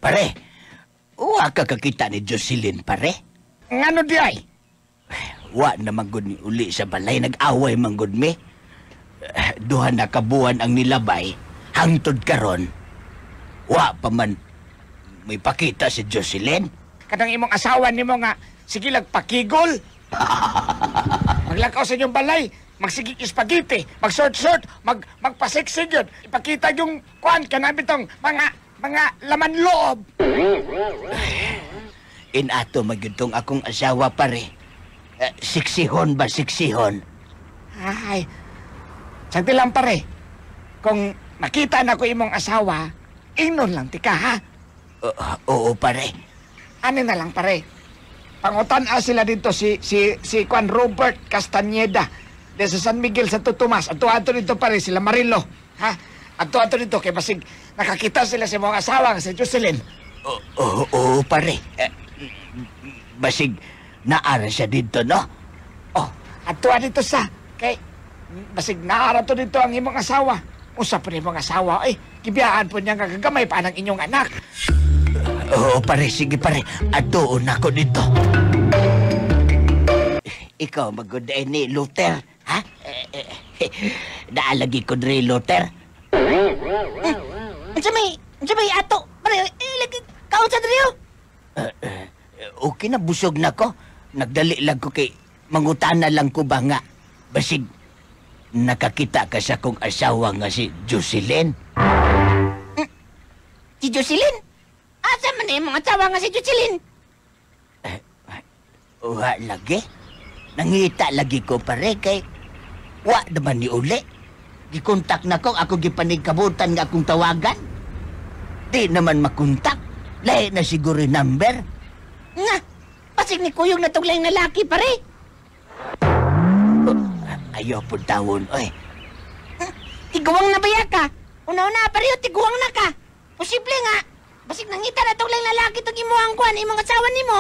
Pare, wa ka kakita ni Jocelyn, pare? Ngano di ay? Wa na man gud ni uli sa balay, nag-away man gud mi. 2 na ka buwan ang nilabay, hangtod karon. Wa pa man may pakita si Jocelyn. Kanang imong asawa nimo nga sige lag pakigol. Maglakaw sa inyong balay, magsigig spaghetti, mag-short-short, magpasiksig yun. Ipakita yung kuan kanang bitong mga laman loob. Inato magyud tong akong asawa, pare. Siksihon ba, siksihon? Ay, sagdi lang, pare. Kung makita na ko imong asawa, ingnon lang tika, ha? Oo, pare. Ano na lang, pare? Pangutan-a sila dito si Juan Robert Castañeda de sa San Miguel, Santo Tomas. Ato-ato dito, pare, sila Marilo. Ha? Ato-ato dito kay basig nakakita sila sa mga asawa nga si Jocelyn. Oo, oo, pare. Basig naara siya dito, no? Oh, ato dito sa kay basig naara to dito ang imong asawa. Usa pa imong asawa ay gibiyaan po niya nga gagamay pa ng inyong anak. Oo, pare, sige, pare. Atuon ako dito. Ikaw, magod ni Luther, ha? Naalagi ko dre, Luther. Unsa may ato? Pare, lagi kaon sa dre, oh. Okay na, busog na ko. Nagdali lang ko kay mangutana lang ko ba nga. Basig, nakakita ka sa kong asawa nga si Jocelyn. Si Jocelyn? Asa man na imong asawa nga si Jocelyn? Wa lagi. Nangita lagi ko, pare, kay wa naman ni uli. Gikontak na ko, ako gipanigkabutan nga akong tawagan. Di naman makontak. Lahi na siguro yung number. Nga, pasig ni kuyog na tong laing lalaki, pare. Oh, ayaw po tawon, oy. Tiguang na baya ka? Una-una, pare, oh, tiguang na ka. Posible nga. Basig nangita na tong laing lalaki tong imuhang kuan, imong asawa nimo.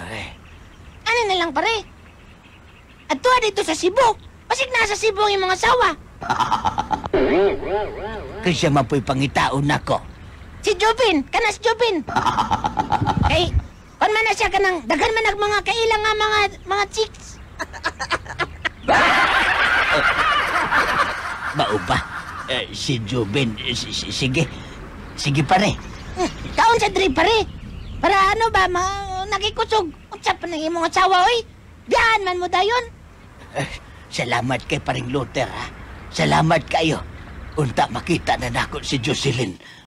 Ay. Ano na lang, pare? Adto dito sa Cebu. Basig nasa Cebu ang imong asawa. Kaysa mapoy pangitaon nako. Si Jubin, kana si Jubin. Kay, kon man na siya kanang daghan man ang mga kaila nga mga chicks. Mao ba? Si Jubin, sige. Sige, pare. Kaon sa diri, pare. Para ano ba, nakikusog. Unsa pa nang imong asawa, oy? Biyahan man mo dayon. Salamat kay paring Luther, ha? Salamat kayo. Unta makita na nako si Jocelyn.